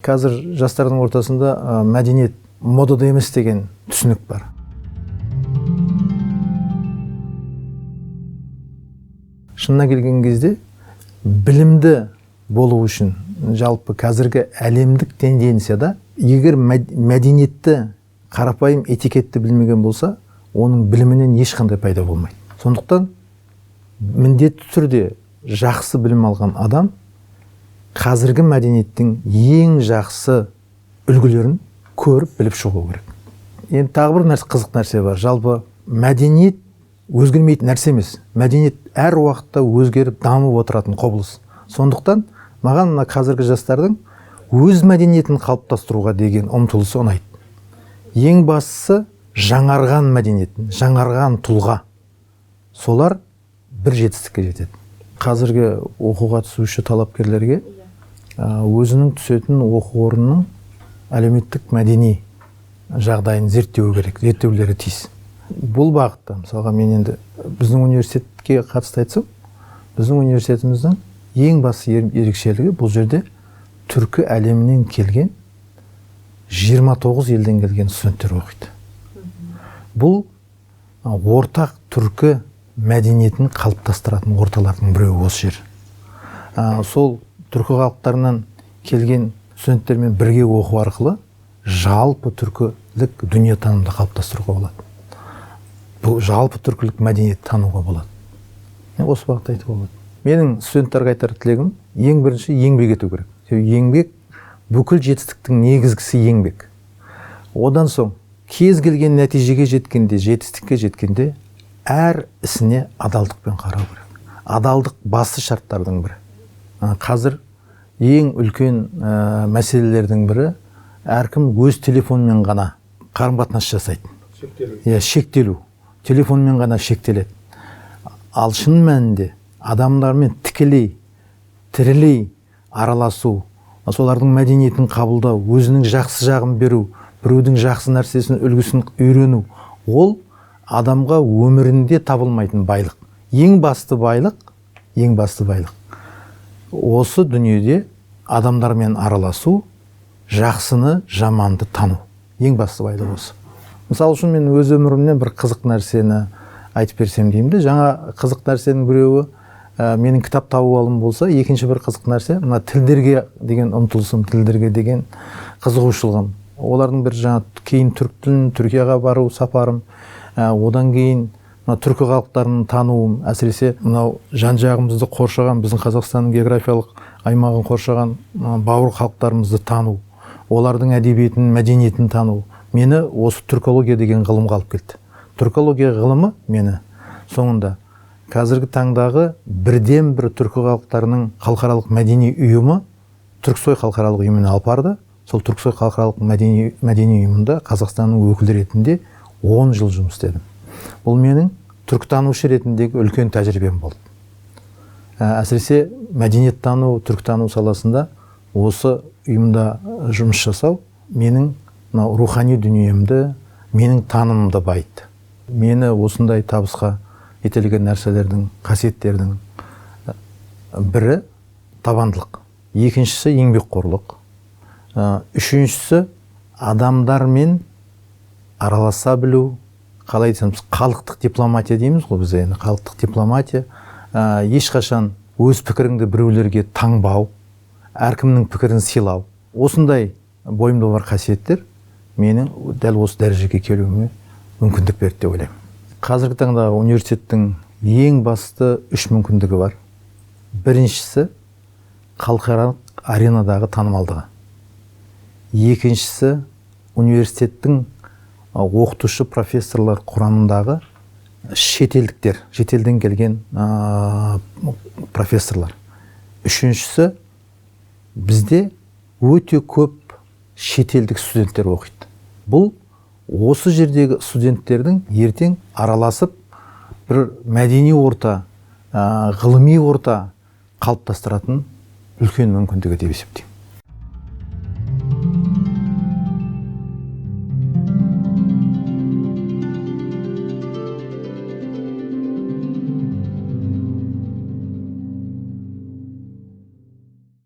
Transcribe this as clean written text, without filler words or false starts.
Қазір жастардың ортасында мәдениет модада емес деген түсінік бар. Шынына келген кезде білімді болу үшін жалпы қазіргі әлемдік тенденцияда егер мәдениетті, қарапайым этикетті білмеген болса, оның білімінен ешқандай пайда болмайды. Сондықтан міндетті түрде жақсы білім алған адам қазіргі мәдениеттің ең жақсы үлгілерін көріп, біліп шығу керек. Енді тағы бір нәрсе, қызық нәрсе бар. Жалпы мәдениет өзгермейтін нәрсе емес. Мәдениет әр уақытта өзгеріп, дамып отыратын құбылыс. Сондықтан маған мына қазіргі жастардың өз мәдениетін қалыптастыруға деген ұмтылысы ұнайды. Ең бастысы жаңарған мәдениет, жаңарған тұлға. Солар бір жетістікке жетеді. Қазіргі оқуға түсуші талапкерлерге өзінің түсетін оқу орнының әлеуметтік мәдени жағдайын зерттеу керек, зерттеулері тиіс. Бұл бағытта, мысалға, мен енді біздің университетке қатысты айтсам, біздің университетіміздің ең басты ерекшелігі бұл жерде түркі әлемінен келген 29 елден келген студенттер оқиды. Бұл ортақ түркі мәдениетін қалыптастыратын орталардың біреуі осы жер. Сол түркі халықтарынан келген студенттермен бірге оқу арқылы жалпы түркілік дүниетанымды қалыптастыруға болады. Бұл жалпы түркілік мәдениетті тануға болады. Осы бағытта айтуға болады. Менің студенттерге айтар тілегім, ең бірінші еңбек ету керек. Себебі еңбек, бүкіл жетістіктің негізгісі еңбек. Одан соң кез келген нәтижеге жеткенде, жетістікке жеткенде әр ісіне адалдықпен қарау керек. Адалдық басты шарттардың бірі. Қазір ең үлкен мәселелердің бірі, әркім өз телефонымен ғана қарым-қатынас жасайды. Шектелу. Иә, шектелу. Телефонмен ғана шектеледі. Ал шын мәнінде адамдармен тікелей, тірілей араласу, солардың мәдениетін қабылдау, өзінің жақсы жағын беру, біреудің жақсы нәрсесін, үлгісін үйрену, ол адамға өмірінде табылмайтын байлық. Ең басты байлық, ең басты байлық. Осы дүниеде адамдармен араласу, жақсыны, жаманды тану. Ең басты байлық осы. Мысалы үшін мен өз өмірімнен бір қызық нәрсені айтып берсем деймін де. Жаңа қызық нәрсенің біреуі, менің кітап тауып алым болса, екінші бір қызық нәрсе мына тілдерге деген ұмтылысым, тілдерге деген қызығушылығым. Олардың бір жаңа кейін түрік тілін, Түркияға бару сапарым, одан кейін мына түркі халықтарын тануым, әсіресе мынау жан-жағымызды қоршаған, біздің Қазақстанның географиялық аймағын қоршаған бауыр халықтарымызды тану, олардың әдебиетін, мәдениетін тану мені осы түркология деген ғылымға алып келді. Түркология ғылымы мені соңында қазіргі таңдағы бірден бір түркі халықтарының халықаралық мәдени ұйымы Түрксой халықаралық ұйымына алып барды. Сол Түрксой халықаралық мәдени ұйымында Қазақстанның өкілі ретінде 10 жыл жұмыс істедім. Бұл менің түркітанушы ретіндегі үлкен тәжірибем болды. Әсіресе мәдениеттану, түркітану саласында осы ұйымда жұмыс жасау менің мынау рухани дүниемді, менің танымымды байытты. Мені осындай табысқа жетелеген нәрселердің, қасиеттердің бірі табандылық, екіншісі еңбекқорлық, үшіншісі адамдармен араласа білу, қалай десем, халықтық дипломатия дейміз ғой біз енді, халықтық дипломатия, ешқашан өз пікіріңді біреулерге таңбау, әркімнің пікірін сыйлау. Осындай бойымда бар қасиеттер менің дәл осы дәрежеге келуіме мүмкіндік берді деп ойлаймын. Қазіргі таңдағы университеттің ең басты үш мүмкіндігі бар. Біріншісі халықаралық аренадағы танымалдығы. Екіншісі университеттің оқытушы профессорлар құрамындағы шетелдіктер, шетелден келген профессорлар. Үшіншісі бізде өте көп шетелдік студенттер оқиды. Бұл осы жердегі студенттердің ертең араласып бір мәдени орта, ғылыми орта қалыптастыратын үлкен мүмкіндігі деп есептеймін.